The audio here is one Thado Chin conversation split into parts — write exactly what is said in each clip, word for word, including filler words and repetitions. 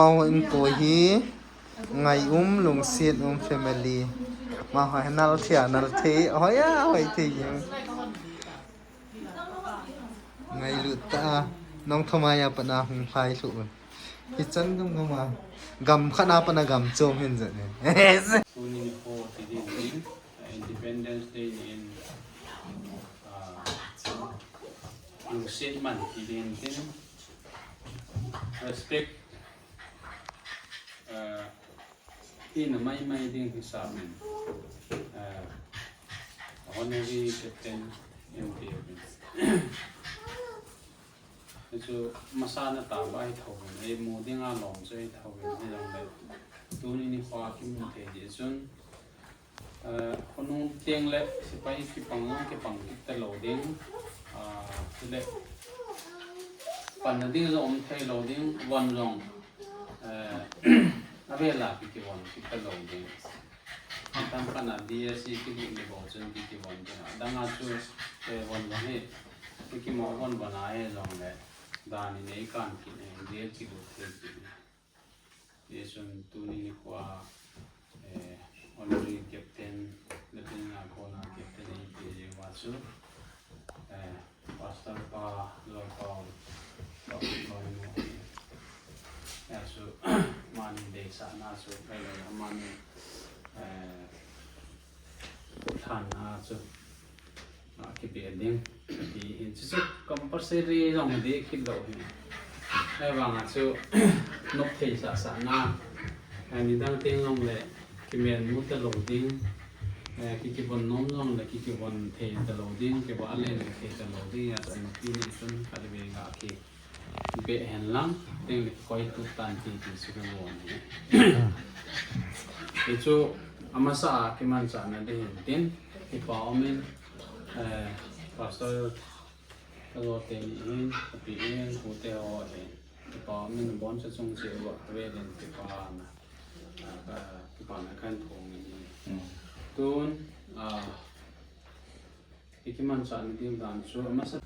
Pau in ko hi ngai um, lungset um family. Ma hoi nal thia, nal thei, hoi a, hoi thei. Ngailut ta, nong thoma ya pana hung lai lu. Hi chan dum gam a. Gam khat na pana gam chom hin jat ne. Tuni nikho ti din tin, Independence Day ni in, ah, lungset man ti din tin, respect, ah, hina maimai ding hisap in, ah, honorary captain M T F in. Chu masana tah ba hi tho in, ei mu ding a lom chu hi tho in, hi jong le. Tuni nikho kimu thei jeh chun, eh, khonung teng le sepai kipang jong kipang kit ta lou ding. Ah, chule panna ding jong um thei lou ding, von jong, eh, avela ki, kivon kit ta lou ding. Tam pana D S C kilut ni bou chun ki, kivon ding. Adang a chu, eh, von jong hi, ki, kimo von von a hi jong le, dan in ei kan kit, eh, jail kilut thei kit. Hichun tuni nikho a, eh, honorary captain, lieutenant colonel captain eipe jeng uva chu, eh, Pastor pa, Lal Pau, Lal Pau, eh, chu, mani deisahna chu, eh, mani, eh, thanna chu, ah, kipe ding, ti hin, chu chu compulsory jong ding kit lou hin. Ahivang a chu, nop thei sahsahna, ah, nidang teng jong le, kimelmu ta lou ding, eh, ki, kivon nom jong le, ki, kivon thei ta lou ding, kivah le le thei ta lou ding, a chu, nupi ni chun, khat vei ga ki. Be hen lang, teng le koi tu tan ti ti chu ka ngon. Hichu, amasa a kimanchahna ding hin tin, kipa um in, eh, Pastor ka jo teni hin, ka pi in, pu te ho hin. Kipa um in, boncha chung cheh uva, avel in kipa na, ah, ka, kipa na kan phong in. Mm. Tun, ah, I kimanchah na ding dan chu amasa.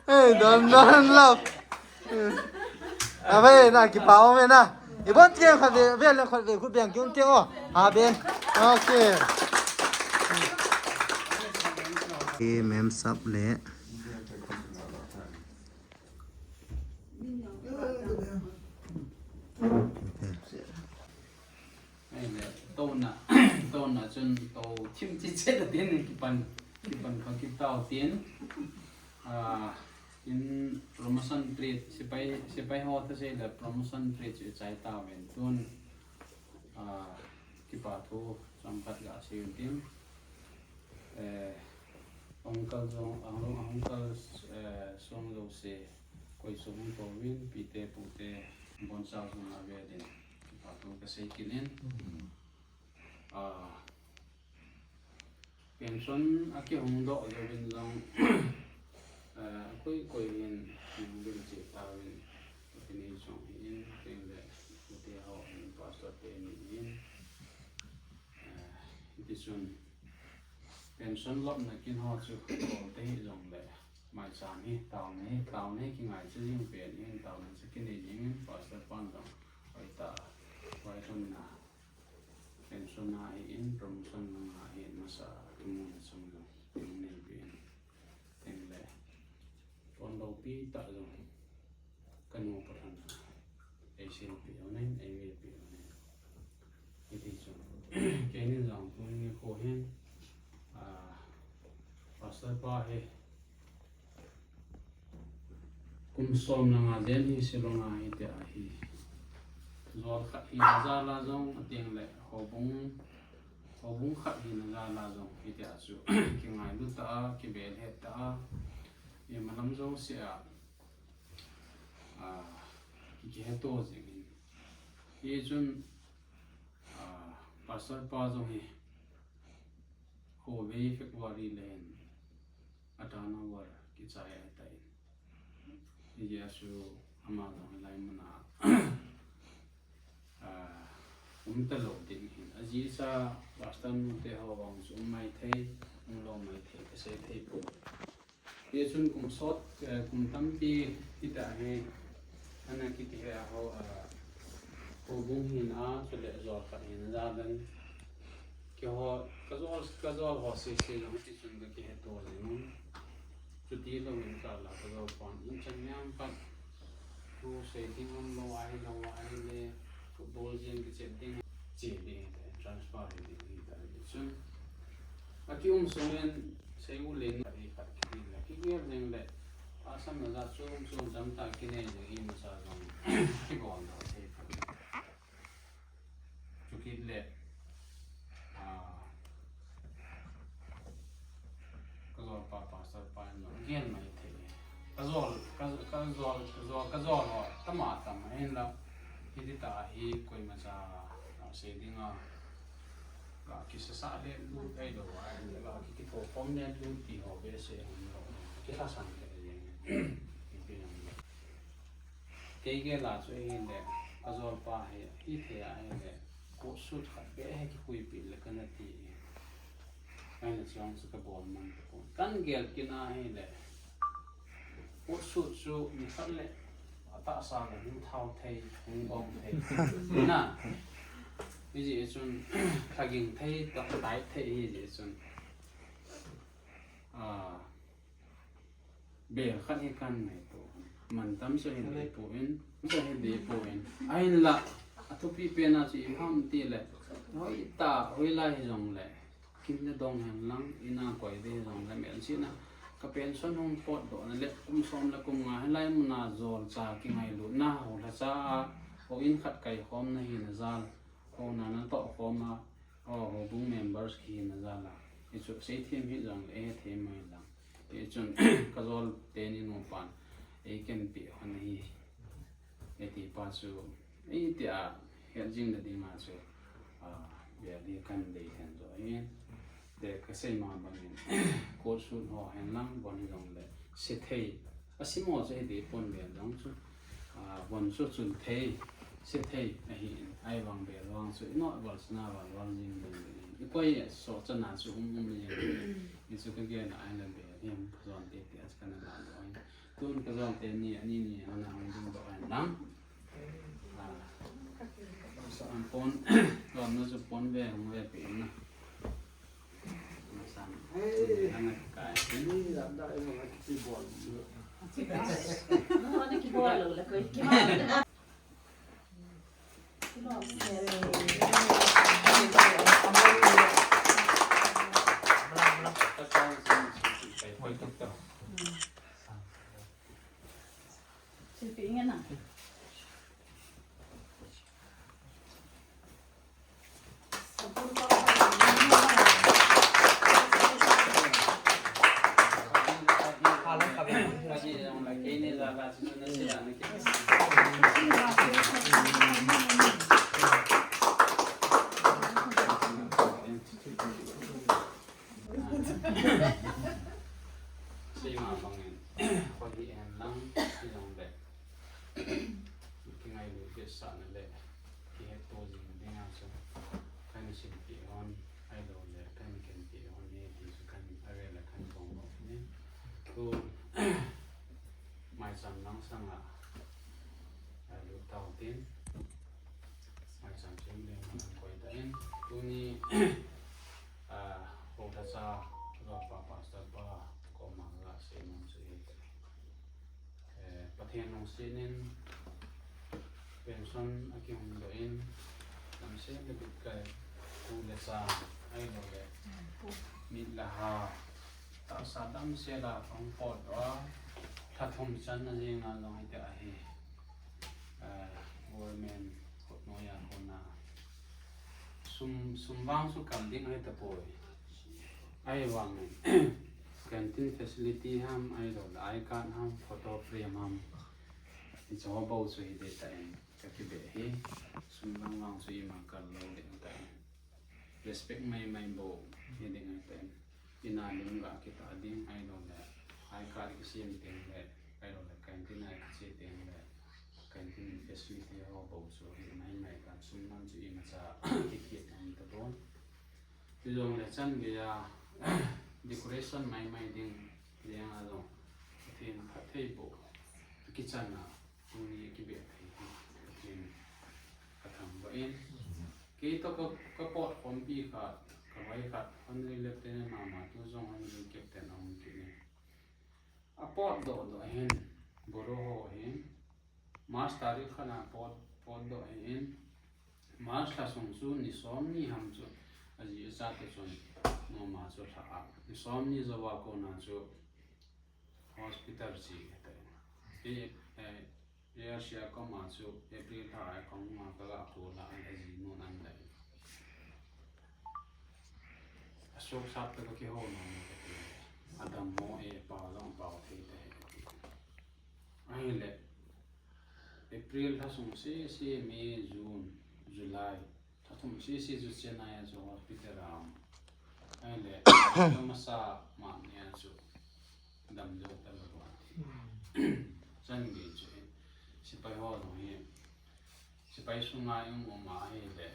Hey, don, don, love. Ave, na, kipa um e na. Ibon tiang khat ve, ve le khat ve, khut beng kiung tiang o. Ha ben. Okay. Ki mem sap le. Ahile, tona, tona chun to thim chi che la tin kipan, kipan kha kit tau tin. Ah, in promotion trade, sepai, sepai ho ta sei la promotion trade chu chai tau ven tun. Ah, kipa thu chomkhat ga sei un tin. Eh, uncle jong, uncle, uncle, eh, song jouse, koi song hung tou vin, pite, pute, boncha jong ave din, kipa thu ka sei kit in. Ah, pension a kihung doh jouvin jong, eh, koi, koi hin, hung bil che tauvin, kini jong hin, tin le. Chun, pension lopna kin ho chu, kol te hijongle, maicham hi, taona hi, taona hi kingai chu jing pen hin, taona chu kinei jing in, pastor pan jong, hoitah, hoilhunna, pension a hi in, promotion langa hi in, masa, tumuna chung jong, kinei pen, tengle, pon loupi tah jong, kanu pathan, eisinpi unin, eivepi unin. Hiti chun, keini jong tuni nikho hin, ah, pastor pa hi, kum som langa jen hi Shillong a hitia hi. Jol khat hina jal a jong, atengle, houbung, houbung khat hina jal a jong, hitia chu, kingailu tah a, kibel het tah a, imalam jouse a, ah, ki, kiheto jing in. Hichun, ah, pastor pa jong hi, khovei February le hin, a turnover kichai ahitai. Hijeh a chu ama jong hilai muna, ah, umtalou ding hin. Ajeh chu pastor nu te ho vang chu um maithei, umlou maithei, kasei thei poi. Hichun kum sot, eh, kum tampi hitia hi, ana kiti hi a ho, ah, houbung hina, chule jol khat hina jal in. Keiho, kajol, kajol ho sese jong hiti chun kakiheto jing un. Chuti louvin kala kajol pan in chan niam khat. Thu sei ding umlou ahilou ahile, football jeng kichep ding, che ding te, transfer ding hita chun. Akium sung in, sei u len, khat khat kiti le, kigel jeng le, asam na jat chom chom tamtah kinei jeng in masa jong, kibol doh thei poi. Chukit le, ah, kajol pa, pastor pa in jong gel maithei. Kajol, ka, kajol, kajol, kajol ho, tama tam, ahinla, hiti tah hi koima cha, ah, sei dinga, ga kisasa le lut ahilou, ahile, ga ki, kithokhom le lut ti ho behseh umlou, kilhasam thei jeng. Ipi jong le. Kei gel a chu ahile, kajol pa hi, hithei ahile, coat suit khat beh hi kikhuipeh le kana ti. Ahinla chujong chu kabol man tapon. Kan gel kit ahile, coat suit chu nikhat le, atahsa le hung thao thei, hung gong thei. Na, hijeh chun, lhaging thei, tah, tight thei hijeh chun. Ah, bel khat hi kan ngaito. Mantam chu hi dei poi, chu hi dei poi. Ahinla, athupi pen a chu ipi ham tile, hoitah, hoilai hijongle, kin le dong hen lang, ina koi ding hijongle, melchihna, ka pension hung potdohna le, kum som le kum nga, hilai muna jolcha kingailutna, houlhacha a, houin khat kaikhomna hina jal, houna natoh khom a, houbung members kihina jal a, hichu seithem hijongle, eihethem mai lang. Hichun, kajol teni nupan, eikenpeh hon ahi, eti pa chu, eitia, hetjing na dinga chu, ah, bel hi kan dei hen jo hi. Te kasei ma bangin, coat suit ho hen lang, bon hijongle, sethei, asimo chu hi dei pon bel jong chu, ah, bon chu chun thei, sethei ahin, ahivang bel vang chu, ino val sina val val jing jing jing. Ikoi sohchana chu um um jing. Hichu kagel a ahile bel hi, jon tete a chu kana la doh ahi. Tun kajon teni, ani ni, ana hung ding doh ahi lang. Ah, pon, lomna chu pon ve, hung vepeh in na. Masang. Ana kai. Ni lamda, eh, mama kibol. Mama kibol lou le koi kibol. Seima bangin, koi hi en lang, hijongle, kingailu vetsahna le, kihetto jing dinga chu, kana sinpeh hon, ahilou le, Ti hon hi ti chu kan avel a kan bong bong ni. Tu maicham lang sanga, a, lut tau tin. Maicham chim le man koi ta in. Tuni, a, Hothacha Lapa Pastor pa koma la se mun chu hi. Eh, Pathen lungset in pension akihung doh in, damsel le bitkai, pu le cha, ahilou le mit le ha, tahsa damsel a ahung potdoh a, lha thum channa jeng a jong hiti ahi. Eh, government khut noiya kona sum, sum vang chu kal ding ahi tapoi. Ahivangin canteen facility ham, ahilou le I card ham, photo frame ham, hiche ho bou chu hi ding tah in ka kibe hi. Sum vang vang chu ima kal lou ding tah in, respect mai mai bou hi ding ahi tah in, ina lim ga kitah ding, ahilou le I card kisem teng le, ahilou le canteen a kiche teng le, canteen facility ho bou chu hi mai mai, kan sum vang chu imacha kikit um tapon. Chujong le chan geiya decoration mai mai ding, jeng a jong Pathen phatthei boh kichan a tuni kibe thei hi Pathen ka thangvah in. Kei toh ka, ka pot khompi khat, ka vai khat, Honorary Lieutenant mama, tujong Honorary Captain ahung kit in. Apotdoh doh hin, Boro ho hin, March tarik khat a pot, potdoh ahin, March lha sung chu ni somni ham chu aji achate chun noma chu lha a, ni somni jouva kona chu hospital che tai. Ei, eh, ARC a koma chu April lha a koma kaga kol a, ajinu nan lai. Asoksap tah a kakihou nom kati. Adammo e, pao jong pao thei tahih. Ahile April lha sung sese, May, June, July, lha thum sese chu Chennai a chu hospital a um. Ahile lha masa mani a chu damlou talou a. Chan gei chu hi, sepai ho jong hi, sepai sunga i um um ahile,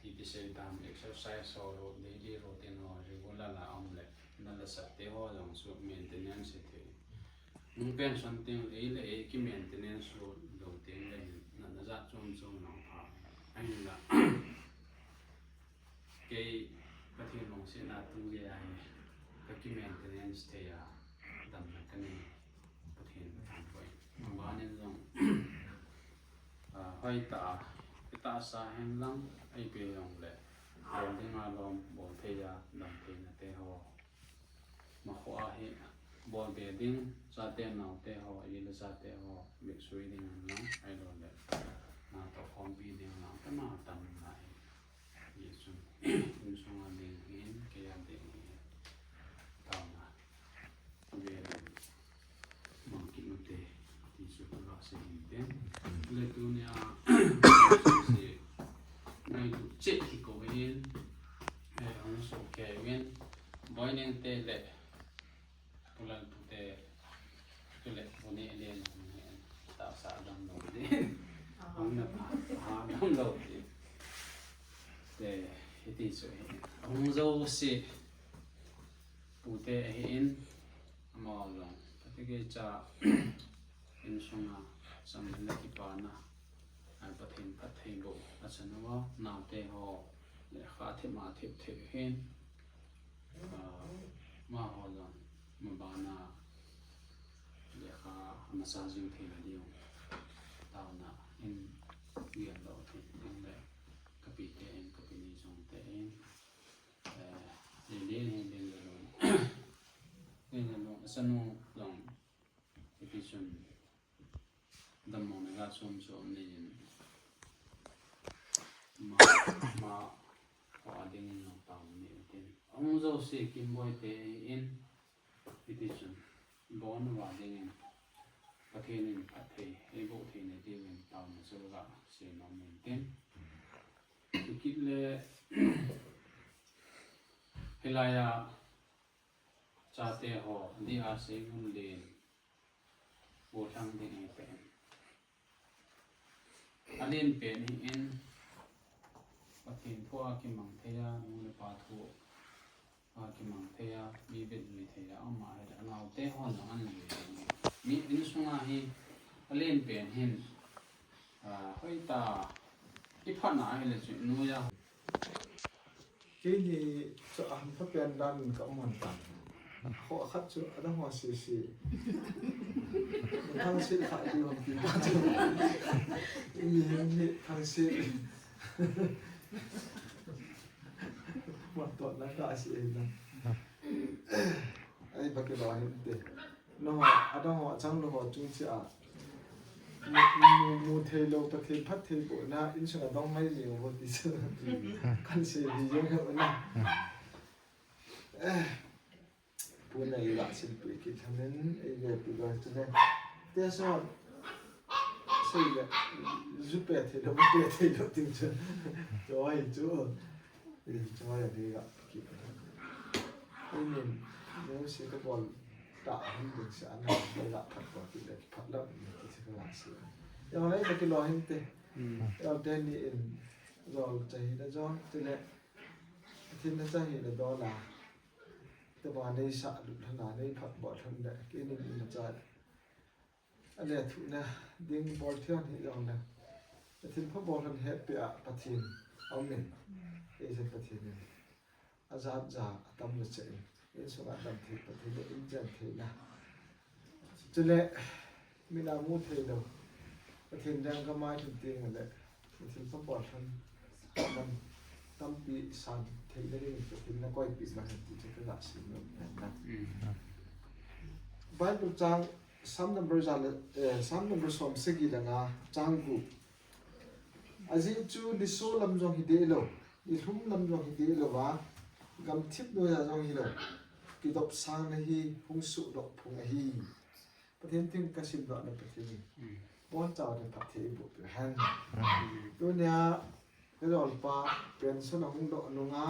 iti sei tam, exercise ho, ro-, daily routine ho regular a um le, na lasah te ho jong chu maintenance thei. Nung pension teng le, ei le ei ki maintenance lou teng le, natna jat chom chom nang pha. Ahinla kei Pathen lungsetna tun geiya hi kaki maintenance thei a, damna kanei, Pathen kathangvah in. Abanin jong, ah, hoitah a, itahsa hen lang, ipi jong le, bol dinga lom bol thei a, dam theina te ho, makhoa hi bolbe ding, chate naote ho, i le chate ho, vetsui ding hen lang, ahilou le, natoh khompi ding lang, tama tam lai. Hichun, insunga ding hin, keia ding hin, taona vel in mang kit ute, ti chu kaga sei hin tin. Le tunia, se, ngailut cheh kikou hin, eh, hung soh kei uvin, Boineng te le, Pu Lalpu te, chule Pu Nehlen, tahsa damlou ding. Hung na pha damlou ding. Te, hiti chu hi. Hung jouse, pute ahin, amaho jong, kati geicha, insunga, cham le kipana, a Pathen phattheiboh, achan uva, naote ho, lekha thep ma thep thep hin, ah, amaho jong, mabana, lekha, amacha jing theina diu, taona in, geldoh thei ding le, kapi te in, kapi ni jong te in, eh, Lelen hin Lenlalun, Lenlalun, achanu jong, hiti chun, dammo na ga chom chom nei in, ma, ma, kho a ding in jong taona nei utin. Ahung jouse Kimboi te in, hiti chun, bon uva ding in, Pathen in phatthei eiboh theina diuvin taona chu ga sei nom in tin. Chukit le, hilaiya, chate ho, D R Seimunlen, gollhang ding ahi pen. Alen pen hi in, Pathen thu a kimang thei a, nu le pa thu Kimang thei a, mi vet lui thei a, ama hi anao te hon jong an lui thei. Mi insunga hi, alen pen hin, ah, hoita, i phatna hi le chu, nuya. Keini chu a hampha pen dan ka um hon tan. Ho khat chu adang ho sese. Thangse kha ti hon ti pa chu. Mihem hi thangse. Mo to na ka si e na. Ai ba ke ba hin te. Nangho, adang ho, achang lou ho chung cheh a. Mu, mu, mu thei lou, Pathen phattheibohna, insunga dong mai lou ho ti chu. Kan sei di jeng ho na. Eh, pu na i la sin pu ki thamin, i ve pu ga chu ne. Te so, sei le, ju pe thei lou, pe thei lou ting chu. Choi chu. Eh, choi a di ga ki. Ei nin, nu si ka bol ta hon ding si ana, ei la phat ko ti le, phat la ni ti si ka la si. Jong le ka kilo hin te. Hmm. Jong te ni in, jol cha hi da jong, ti le, thin na cha hi da do la. Te ba nei sa lu thana, nei phat bo than da, ke ni ni ma cha. A le thu na ding bol thei hon hi jong le. Pathen pha bol hon het peh a Pathen. Amen. Ei se Pathen in. A jat ja a tam le che in. Insunga dam thei Pathen le in jen thei na. Chule, mi na mu thei lou. Pathen dang ka mai thun ting le. Pathen pha bol hon. Tam, tampi san thei le ding Pathen na koi pi ma ti che ka la si no. Mm. Bible chang Psalm number ja le, eh, Psalm number som sagi le nga, chang gup. Ajeh chu niso lam jong hi deh lou, nilhum lam jong hi deh lou va, gamthip noiya jong hi lou, kidopsang na hi hung sohdoh phung ahi. Pathen theng ka simdoh na Pathen in. Mm. Boncha le phatthei boh peh hen. Mm. Tunia, ka jolpa, pension ahung doh nunga,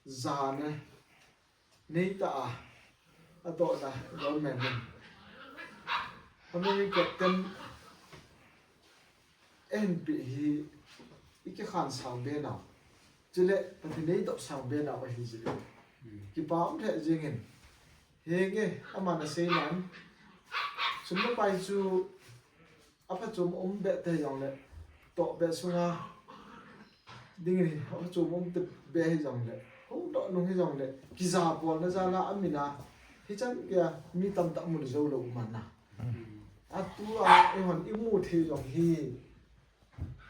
ja ne, Nei ta a, atohna, government in. Honorary captain, eihin peh hi, i kikhan sang be nau. Chule, Pathen in eidop sang be nau ahi jeh in. Hmm. Kipa um lheh jeng in. Henge, aman asei nan. Sum le pai chu, Aphachom um be te jong le, toh be sunga, ding hi, aphachom um te be hi jong le, hung toh nung hi jong le, kija bol na jal a, amin a, hichan kia, mi tamtah mun jou lou um ana. Atua, eihon, i mu thei jong hi,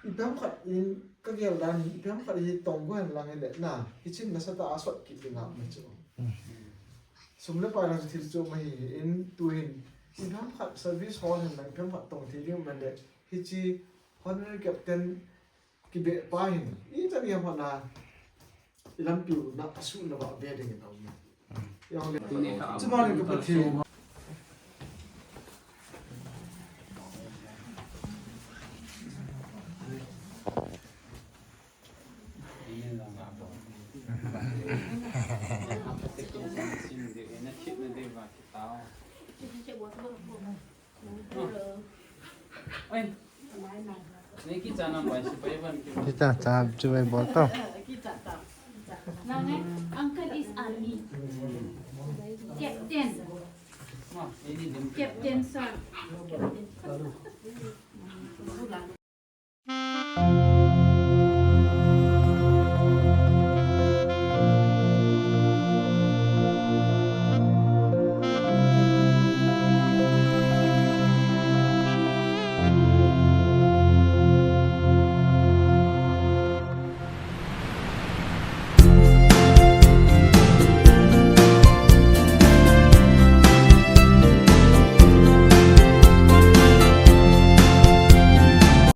ipi ham khat in, ka gel dan hi, ipi ham khat hi, tong go hen lang hi le, na, hichin nasatah a sot kit ding a, mi chu. Sum le pai lang chu thil chu ma hi in tu hin. Ipi ham khat service hol hen lang, ipi ham khat tong thei ding man le. Hiche honorary captain kibeh pa hin. Ichan gei ham khat na i lampi u na asuh na va ve ding in a um. Jong le. Tuni kha chu ba le ka Pathen. Kicha cha chu vai bol to. Uncle is army. Captain. Captain, sir. Captain.